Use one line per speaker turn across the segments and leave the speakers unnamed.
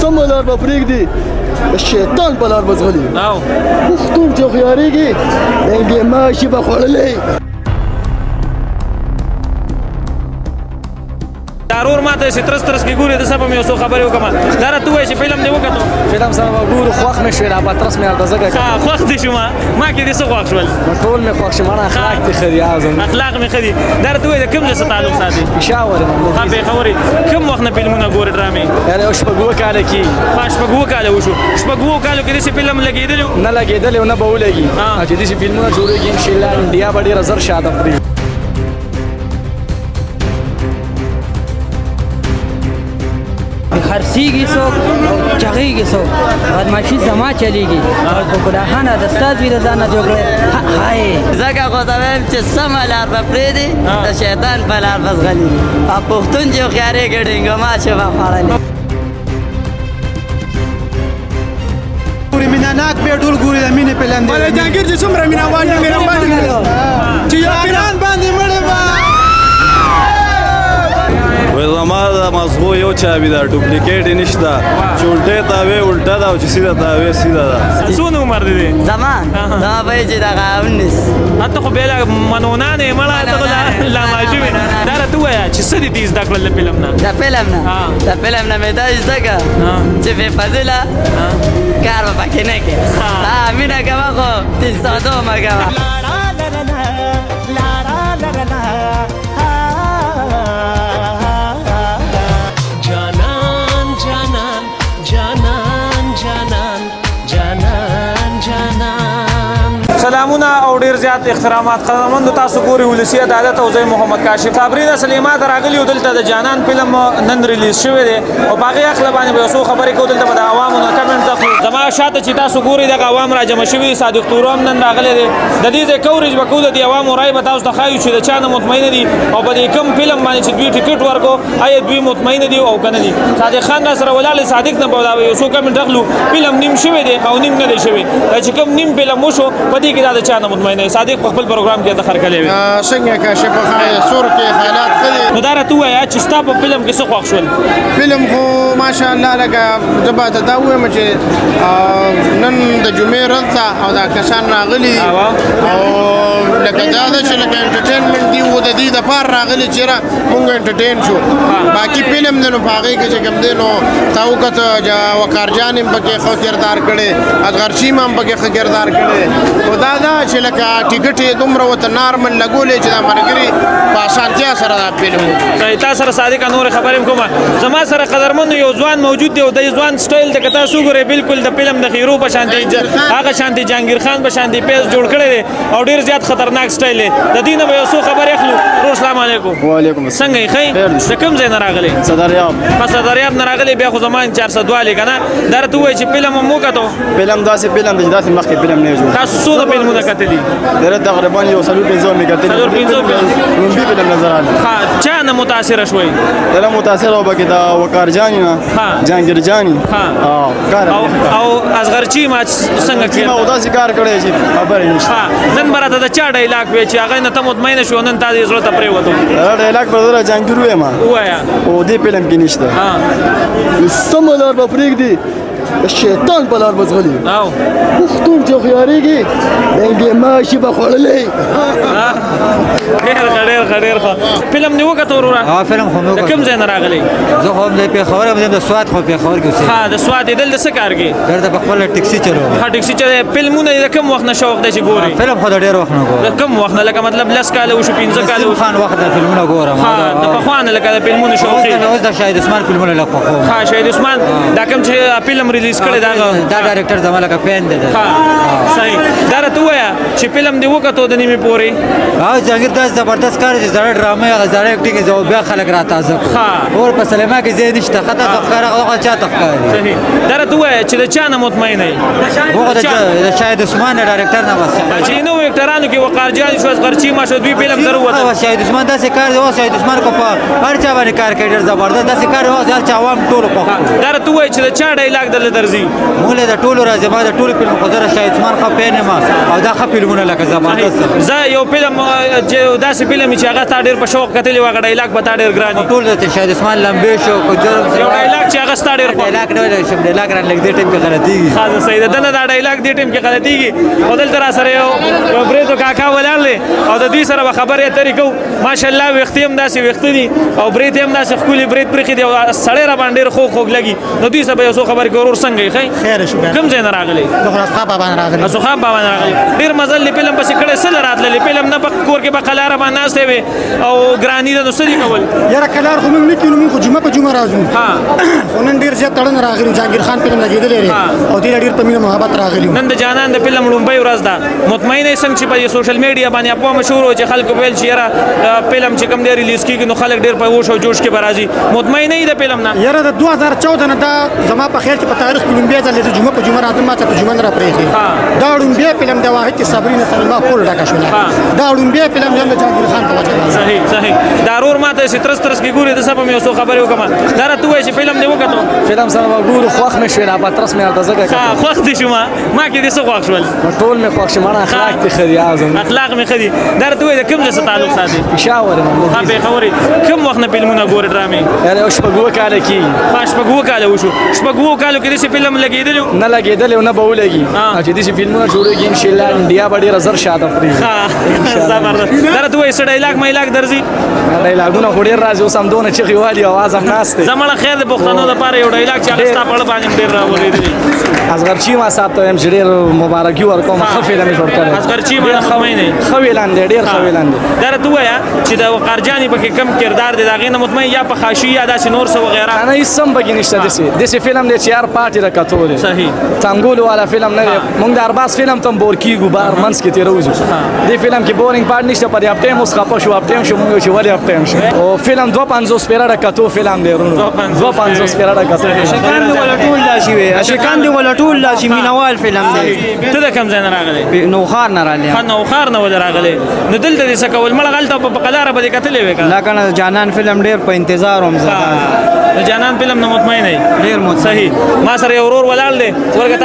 سمه لار به پرېږدي، د شیطان په لار به ځغلي. پښتون چې هوښیارېږي ډنګې ماشي به خوړلی.
ضرور ماته چې ترس ترس کې ګوري د سبا مې یو څو خبرې وکم. دا راته وایي چې فلم دې وکتو؟
فلم سره وګورو، خوښ مې شوې، دا پترس مې ورته ځکه.
ښه، خوښ دې شو؟ ما کې دې څه خوښ شول؟
ټول مې خوښ شو، مړه اخلاق دې ښه دي. اعظم
اخلاق مې ښه دي. دا راته وایي د کوم ځای سره تعلق ساتي؟
پېښور.
ښه، پېښور. کوم وخت نه فلمونه ګورې، ډرامې؟
یعنې یو شپږ اووه کاله کېږي.
ښه، شپږ اووه کاله وشو. شپږ اووه کالو کې داسې فلم لګېدلی؟
نه لګېدلی او نه به ولګي. چې داسې فلمونه جوړېږي انشاءالله انډیا به ډېره زر شاته پرېږدي.
خرسیږي څوک او چغیږي څوک، بدمعشي زما چلیږي او په ګناهانه د ستا زوی د ځانه جوړ کړی. های
ځکه خو ته وایم چې سمه لار به پرېږدي، د شیطان په لار به ځغلي، او پښتون چې هوښیارېږي ډینګو ماشې به خوړلې.
مینه ناک به ټول ګوري، د مینې فلم دی. ولې جهانګیر چې څومره مینه وال دي، مینه وال دي چې یو پیران باندې مړ با.
وې زما د مازغو یو چابي ده، ډوپلیکیټ یې نشته، چې الټه تاوې الټه ده او چې سیده تاوې سیده ده.
څونه عمر دې دی؟
زما به چې دغه 19.
ته خو بیا منونه نه مړه، ته خو لا ماشوم یې. دا راته ووایه چې څه دې زده کړل د فلم نه؟
د فلم نه، د فلم نه مې دا زده کړه چې بې فضیله کار به پکې نه کوې. ها، مینه کوه خو 302 مه کوه.
جانان جانان جانان جانان جانان جانان.
سلامونه او ډیر زیات احترامات قدرمند، تاسو ګوري ولسی عدالت او زه محمد کاشف صابرین سلیما دراغلی. دلته د جانان فلم نن ریلیز شوی دی او باغی اخله باندې به څو خبرې کو. دلته به د عوامو نه کمنټ اخلو. زما شاته چې تاسو ګوري دغه عوام را جمع شوي، صادق تورم نن راغلی دی. د دې ځای کوریج به کو، د دې عوامو رای به تاسو ته ښایو چې د چا نه مطمئن دي او په دې کوم فلم باندې چې دوی ټیکټ ورکو آیا دوی مطمئن دي او کنه دي. صادق خان را سره ولاړ، صادق نه به یو څو کمنټ اخلو. فلم نیم شوی دی او نیم نه دی شوی، چې کوم نیم فلم وشو په دې کې دا د چا نه مطمئن دی؟ صادق په خپل پروګرام کې د خرکلې وي.
څنګه کاشف خان سور کې حالات ښه دي؟
نو دا راته ووایه چې ستا په فلم کې څه خوښ شول؟
فلم خو ماشاءالله، لکه زه به ته دا ووایم چې نن د جمعې ورځ ده او دا کسان راغلي او لکه دا ده چې لکه انټرټینمنټ دی و د دې دپاره راغلي چې را مونږ انټرټین شو. باقي فلم دی نو په هغې کې چې کوم دی نو تا وکته وقار جان هم پکې ښه کردار کړی، اصغر چیمه هم پکې ښه کردار کړی. خو دا ده چې لکه ټیکټ یې دومره ورته نارمل لګولی چې دا ملګري په اسانتیا سره دا فلم.
تا سره صادق نور خبرې هم کومه. زما سره قدرمن یو ځوان موجود دی او د ځوان سټایل د کتا سو ګورې بالکل د فلم د هیرو په شان دی، هغه شان دی جهانګیر خان په شان دی پیس جوړ کړی دی او ډیر زیات خطرناک سټایل دی. د دې نه به یو څو خبرې اخلو. ورور السلام علیکم.
وعلیکم السلام.
څنګه یې؟ ښه یې؟ د کوم ځای نه راغلی؟
صدریاب.
ښه، صدریاب نه راغلی. بیا خو زما 402 دی که نه؟ دا راته ووایه چې فلم هم وکتو؟
فلم داسې فلم دی چې داسې مخکې فلم نه جوړ.
تاسو څو فلمونه کتلي؟
ډېر تقریبا یو څلور پنځه مې کتلي.
څلور پنځه
لومبي فلم نظر راغلی.
ښه، چا نه متاثره شوئ؟
ډېر متاثر و پکې د وقار جاني نه، جهانګیر جاني کار
او اصغر چیمه څنګه
چیمه
کړی؟
او داسې کار کړی چې خبرې نشته.
ښه، نن به راته د چا ډایلاګ وی چې هغه نه ته مطمئن شو، نن تا دې زړه ته پرېوتو؟
دا ډایلاګ به زه جهانګیر وایم.
ووایه.
او دې فلم کې نشته.
سمه لار به پرېږدي، د شیطان په لار به ځغلي. پښتون چې هوښیارېږي ډنګې ماشي به خوړلی.
ډېر ښه، ډېر ښه، ډېر ښه. فلم دې وکتو وروره؟
ها، فلم خو مې
د
وکتو.
کوم ځای نه راغلی؟
زه خو هم د پېښور یم، د سوات، خو پېښور کې اوسېږم.
ښه، د سوات یې. دلته څه کار کوې؟
دلته په خپله ټیکسي چلوم.
ښه، ټیکسي چلوې. فلمونه دې د کوم وخت نه شوق دی چې ګورې؟
فلم خو د ډېر وخت نه ګورم.
د کوم وخت نه؟ لکه مطلب لس کاله وشو، پنځه کاله وشو؟
خان وخت د فلمونه ګورم.
ښه، د پخوا نه لکه د فلمونو شوق یې؟
اوس د شاهد عثمان فلمونه لږ خوښوم.
ښه، شاهد عثمان دا کوم چې فلم ریلیز کړی دا؟
دا ډایرکټر زما لکه فین دی.
ښه، صحیح. دا راته ووایه چې فلم دې وکتو د نیمې پورې؟
او جهانګیر داسې زبردست کار چې زړه ډرامه، هغه زړه اکټینګ یې بیا خلک را تازه کړو. اور په سینما کې ځای نشته، ښه تاسو ښکاره هغه چا ته ښکاري.
صحیح. دا راته ووایه چې د چا نه مطمئن یې؟
هغه د شاهد عثمان د ډایرکټر نه بس.
چې نو اکټرانو کې وقار جان شو، اصغر چیمه شو، دوی فلم دروته.
شاهد عثمان داسې کار دی، شاهد عثمان کو په هر چا باندې کار کوي، ډېر زبردست داسې کار دی، هر چا عوام ټول خوښ.
دا راته ووایه چې د چا ډایلاګ د مزه درځي؟
موږ له ټولو راځي، ما د ټولو فلم خو زه شاهد عثمان ښه فین یم او دا ښه فلمونه لکه زبردست.
زه یو فلم چې داسې فلم چې هغه تا ډېر په شوق کتلی و، هغه ډایلاګ به تا ډېر ګران وي.
ټول د شاهد عثمان لمبې شو کو جرم
یو ډایلاګ چې هغه ستا ډېر خوښ
ډایلاګ نه ویلی شم، ډایلاګ رانه لږ دې ټیم کې غلطېږي.
ښه صحیح ده، دنه دا ډایلاګ دې ټیم کې غلطېږي. خو دلته را سره یو برېتو کاکا ولاړ دی او د دوی سره به خبرې اترې کوو. ماشاءالله ویښتې هم داسې ویښته دي او برېت هم داسې ښکلي برېت پرېښي دي او سړی را باندې ډېر خوږ خوږ لګي. نو دوی سره به یو څو خبرې کوو. ورور څنګه یې؟ ښه
خیر شکر.
کوم ځای نه راغلی؟
د خراسان بابا نه راغلی.
سخاب بابا نه راغلی. ډېر مزل دی فلم پسې کړی، څه له راتللې فلم نه؟ په کور کې به قلاره باندې ناستې وې او ګراني ده، نو څه دي کول؟
یاره کلار خو موږ نه کینو، موږ خو جمعه په جمعه راځو. خو نن ډېر زیات تړون راغلی، جهانګیر خان فلم لګېدلی دی او دې ډېر په مینه محبت راغلی.
نن د جانان د فلم لومبۍ ورځ ده، مطمئن یې څنګه چې په سوشل میډیا باندې افواه مشهور و چې خلکو ویل چې یاره فلم چې کوم دی ریلیز کېږي نو خلک ډېر په هوش او جوش کې به راځي، مطمئن یې د فلم نه؟
یاره د 2014 نه دا زما په خیال چې په تاریخ کې لومبی ځل دی جمعه په جمعه راځم، ما ته په جمعه نه راپرېښې. دا لومبی فلم دی واحد چې صابرین سلما پول ډکه شوله. دا لومبی فلم دی د جهانګیر خان په وجه.
صحیح صحیح. دا ورور ما ته ترس ترس کې ګوري، د سبا مې یو څو خبرې وکړم. دا راته ووایه چې فلم دې وکتو؟
فلم سره به ګورو، خوښ مې شوې، دا په ترس مې راته ځکه
کتل. خوښ دې شو؟ ما کې دې څه خوښ شول؟
ټول مې خوښ شو، مړه اخلاق دې ښه دي. اعظم
اخلاق مې ښه دي. دا راته ووایه د کوم ځای څه تعلق ساتي؟
پېښور یم.
ښه پېښور. کوم وخت نه فلمونه ګورې ډرامې؟
یاره یو شپږ اووه کاله کېږي.
ښه شپږ اووه کاله وشو. شپږ اووه کالو کې داسې فلم لګېدلی؟
نه لګېدلی او نه به ولګي. چې داسې فلمونه جوړېږي انشاءالله انډیا به ډېره زر شاته پرېږدي.
زبردست. دا راته ووایه څه ډایلاګ مایلاګ درځي؟
ډایلاګونه خو ډېر راځي، اوس هم دونه چغې والي اواز هم ناست دی.
زمړه خیر د پښتنو لپاره یو ډایلاګ چې هغه ستا په اړه باندې ډېر راولېدلی.
اصغر چیما صاحب ته وایم چې ډېر مبارکي ورکوم، ښه فلم یې جوړ کړی.
اصغر چیما مطمئن یې؟
ښه ویلان دی، ډېر ښه ویلان دی.
دا راته ووایه چې د وقار جاني پکې کوم کردار دی د هغې نه مطمئن یا په خاشي یا داسې نور څه وغیره؟
نه هېڅ هم پکې نشته، داسې فلم دی چې هر پارټي د کتو دی.
صحیح.
تنګولو والا فلم نه دی. موږ د ارباز فلم ته هم بور کېږو، بار منځ کې تېروځو. دې فلم کې بورینګ پارټ نشته. په دې اپ ټایم اوس خفه شو، اپ ټایم شو موږ چې ولې اپ ټایم شو. او فلم 2.50 پیره د کتو فلم دی ورونو، 2.50 پیره د کتو.
عاشقان دی ولا ټول داسې وي، عاشقان دی ولا ټول داسې مینوال فلم دی.
ته د کوم ځای نه راغلی؟
نوښار نه راغلی.
ښه نوښار نه ولې راغلی؟ نو دلته دې څه کول؟ مړه هلته په قلاره به دې کتلی وې که
نه؟ کنه جانان فلم ډېر په انتظار وم زه.
د جانان فلم نه مطمئن یې؟
ډېر مطمئن.
صحیح. ما سره یو ورور ولاړ دی، ورګه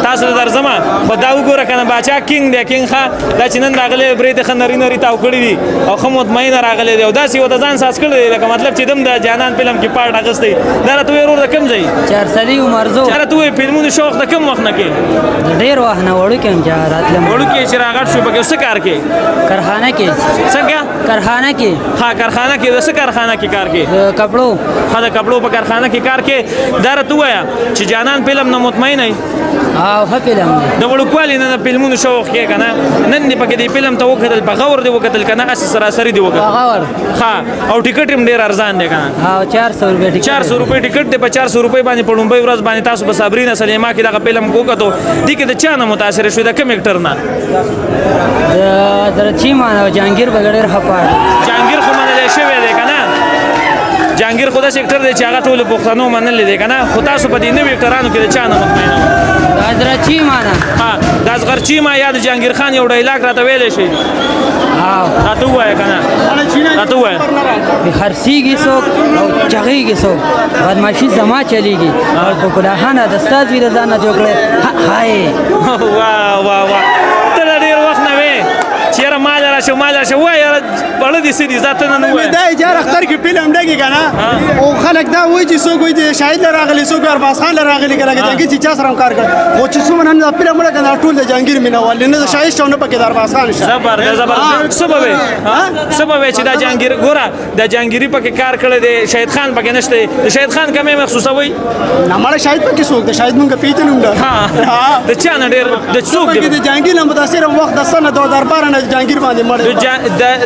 تاسو ته درځمه، خو دا وګوره که نه باچا کینګ دی، کینګ. ښه دا چې نن راغلی برېتې ښه نري نري تاو کړي دي او ښه مطمئن راغلی دی او داسې ورته ځان ساز کړی دی لکه مطلب چې دم د جانان فلم کې پارټ اخیستی. دا راته ووایه ورور د کوم ځای؟
چارسدي عمرزو.
دا راته ووایه فلمونو شوق د کوم وخت نه کې؟
ډېر وخت نه، وړوکی وم چې راتلم.
وړوکی چې راغټ شو پکې څه کار کې؟
کارخانه کې.
څنګه؟
کارخانه کې.
ښه کارخانه کې. د څه کارخانه کې کار کې؟
د کپړو.
ښه د کپړو په کارخانه کې کار کې. دا راته ووایه چې جانان فلم نه مطمئن یې؟
او ښه فلم دی.
د وړوکوالي نه د فلمونو شوق کې که نه؟ نن دې پکې دې فلم ته وکتل، په غور دې وکتل که نه هسې سراسري دې وکتل؟
په غور.
ښه. او ټیکټ هم ډېر ارزان دی که نه؟
او 400 روپۍ ټیکټ.
400 روپۍ ټیکټ دی. په 400 روپۍ باندې په لومړۍ ورځ باندې تاسو په صابرینا سلیما کې دغه فلم وکتو، دې کې د چا نه متاثر شوې؟ د کوم اکټر نه؟
د حضرت چیما نه. جهانګیر به ډېر ښه پاټ.
جهانګیر خو منلی شوی دی که نه؟ جهانګیر خو داسې اکټر دی چې هغه ټولو پښتنو منلی دی که نه؟ خو تاسو په دې نوي اکټرانو کې د چا نه مطمئن؟
د حضرت چیما نه.
ها د اصغر چیما یا د جهانګیر خان یو ډایلاګ راته ویلی شي؟ راته ووایه که نه، راته ووایه.
خرڅېږي څوک او چغېږي څوک، بدمعاشي زما چلېږي او په کلاهانه د ستا زوی د ځان نه جوړ کړی. های
واه واه واه، ته له ډېر وخت نه وې چې یاره مال راشه مال راشه. وایه یاره بړه دې څه دي؟ زه ته نن ووایه.
دا چې هر اختر کې فلم ډګي که نه، او خلک دا وایي چې څوک وایي چې شاهد له راغلی، څوک ارباز خان له راغلی که نه، جهانګیر چې چا سره هم کار کړی، خو چې څومره نن دا فلم وړه که نه ټول د جهانګیر مینه وال نه د شاهد شه او نه پکې د ارباز خان شه.
زبردست زبردست. څه به وې؟ څه به وې چې دا جهانګیر ګوره د جهانګیري پکې کار کړی دی، شاهد خان پکې نشته. د شاهد خان کمی محسوسوئ؟
نه مړه شاهد پکې څوک دی؟ شاهد مونږ پېژنو نه.
د چا نه ډېر د څوک دی؟
د جهانګیر نه متاثر وخت د سنه 2012 نه جهانګیر باندې مړ.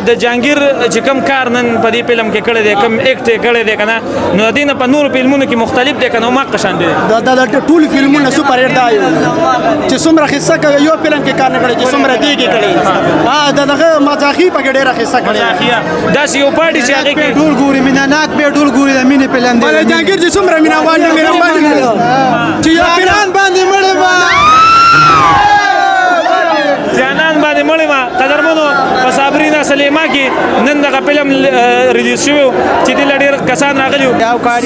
د جهانګیر چې کوم کار نن په دې فلم کې کړی دی، کوم اکټ یې کړی دی که نه، نو د دې نه په نورو فلمونو کې مختلف دی که نه؟ هماغه شان دی.
دا ټول فلمونه سوپر هیټ دی چې څومره قصه کوي، یو فلم کې کار نه کړی چې څومره دی کې کړی. ها دغه مزاخي پکې ډېره قصه کړې.
مزاخیه داسې یو پارټي چې هغې کې
ټول ګوري، مینه ناک به ټول ګوري، د مینې فلم دی. جهانګیر چې څومره مینه وال دی، مینه وال دی چې یو فلم باندې مړ ما جانان باندې مړ ما.
قدرمنو په صابرینا سلیما کې نن دغه فلم ریلیز شوی چې د ډېر کسان راغلي.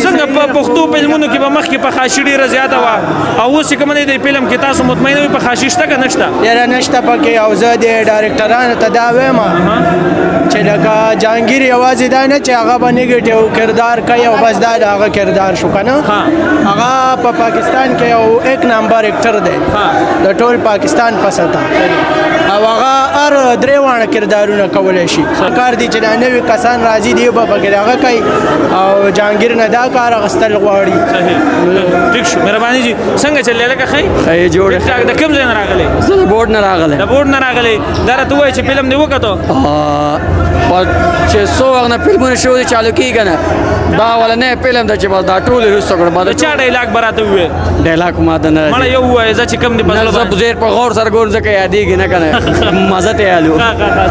څنګه په پښتو فلمونو کې به مخکې په خاشي ډېره زیاته وه او اوس کوم دی فلم کې تاسو مطمئن وي په خاشي شته که نشته؟
یاره نشته پکې. او زه د ډایرکټرانو ته دا وایم چې لکه جهانګیر یوازې دا نه چې هغه به نیګیټیو کردار کوي او بس دا د هغه کردار شو که نه، هغه په پاکستان کې یو 1 نمبر اکټر دی د ټول پاکستان په سطح، او هغه هر درې واړه کردارونه کولی شي. کار دی چې دا نوي کسان راځي دی به پکې هغه کوي او جهانګیر نه دا کار اخیستل غواړي.
ټیک شو، مهرباني جی. څنګه چلې لکه ښه
ښه جوړ؟
د کوم ځای نه راغلی؟
زه د بورډ نه راغلی.
د بورډ نه راغلی. دا راته ووایه چې فلم دې وکتو؟
چې څو وخت نه فلمونه شو دي چالو کېږي نه، دا اولنی فلم ده چې بس دا ټول یې وروسته کړو.
د چا ډایلاګ به راته ووایې؟
ډایلاګ ما ته نه
مړه یو ووایه زه چې کوم دې په زړه
زه ډېر په غور سره ګورم ځکه یادېږي نه که نه مزه ته یالو.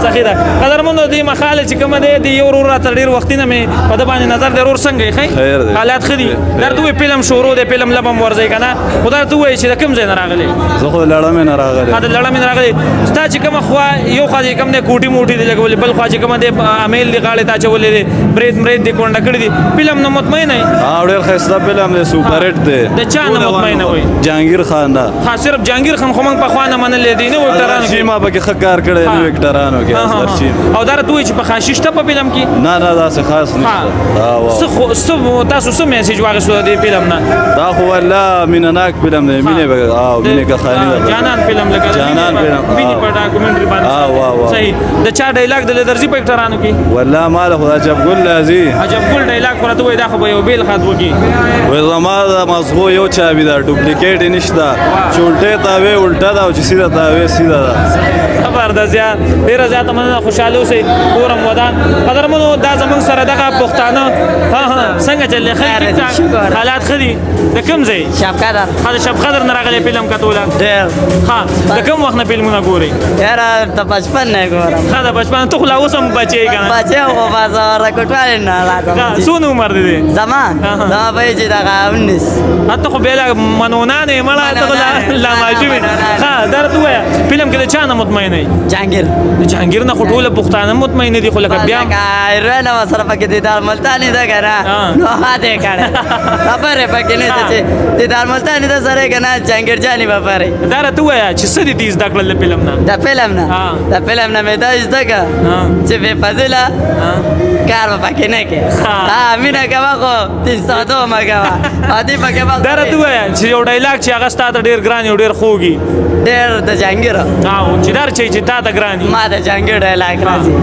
صحیح ده. قدرمنو دې مخاله چې کومه دی د یو ورور راته ډېر وختي نه مې په ده باندې نظر دی. ورور څنګه یې؟ ښه حالات ښه دي؟ درته ووایي فلم شروع دی، فلم له به هم ورځئ که نه؟ خو دا راته ووایي چې د کوم ځای نه راغلی؟
زه خو د لړمې نه راغلی.
د لړمې نه راغلی. ستا چې کومه خوا یو خوا چې کوم دی کوټي موټي دی لګولې، بل خوا چې کومه دی امیل دی غاړې ته اچولی دی، برید مرید دی کونډه کړي دي، فلم نه مطمئن یې؟
ډېر ښایسته فلم دی، سوپر هټ دی.
د چا نه مطمئن وای؟
جهانګیر خان نه.
ها صرف جهانګیر خان خو موږ پخوا نه منلې دی نه وکټرانو کې
ما پکې ښه کار کړی نه وکټرانو کې اصغر شیما.
او دا راته وایي چې په خاشي شته په فلم کې؟
نه نه داسې خاص نشته.
څه تاسو څه میسج واخیستو د دې فلم نه؟
دا خو والله مینه ناک فلم دی، مینه مینه کخانی ده،
جانان فلم لکه
جانان فلم
مینه په ډاکومنټري باندې. صحیح. د چا ډایلاګ د درځي په اکټرانو کې؟
والله مال خو عجب ګل لازی.
عجب ګل ډایلاګ خو راته وایي دا خو به یو بیل خط وکي.
وای زما د مازغو یو چابي ده، ډوپلیکیټ نشته، چې الټه تاوي الټه ده او چې سیده تاوي سیده ده.
زبردست، ډېره زیاته مننه، خوشحاله اوسئ، کورم ودان. قدرمنو دا زمونږ سره دغه پښتانه. ها ها څنګه چلې؟ ښه حالات ښه دي؟ د کوم ځای؟
شبقدر.
ښه د شبقدر نه راغلی فلم کتوله؟
ډېر.
ښه د کوم وخت نه فلمونه ګورې؟
یاره د بچپن نه ګورم.
ښه د بچپن. ته خو لا اوس هم بچی که نه؟
بچی خو بس کوټوالې نه راځم.
څونه عمر دې دی؟
زما به چې دغه 19.
ته خو بیا لا منونان یې مړه، ته خو لا ماشوم یې. ښه دا راته ووایه فلم کې د چا نه مطمئن یې؟
جهانګیر.
د جهانګیر نه خو ټوله پښتانه مطمئن دي، خو لکه بیا
هیروین ورسره پکې دیدار ملتاني ده که نه، نو ښه دی کړی خبرې پکې نه ده چې دیدار ملتاني ده سره که نه جهانګیر جاني به پرې.
دا راته ووایه چې څه دې دي زده کړل د فلم نه؟
د فلم نه د فلم نه مې دا زده کړه چې بې فضیله کار به پکې نه کوې. ها مینه کوه خو 302 مه کوه. دې پکې
دا راته ووایه چې یو ډایلاګ چې هغه ستا ته ډېر ګران یو ډېر خوږي.
ډېر د جهانګیر.
چې در چې تا ته ګران
ما د جهانګیر ډایلاګ راځي.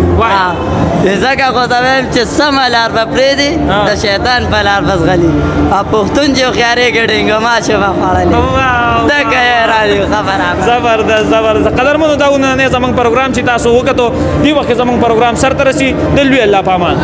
ځکه خو ته وایم چې سمه لار به پرېږدي د شیطان په لار به ځغلي او پښتون چې هوښیارېږي ډینګما شو به خوړلې. دغه یې راځي خبره.
زبردست زبردست. قدرمنو دا نننی زموږ پروګرام چې تاسو وکتو، دې وخت کې زموږ پروګرام سرته رسي. د لوی الله په امان.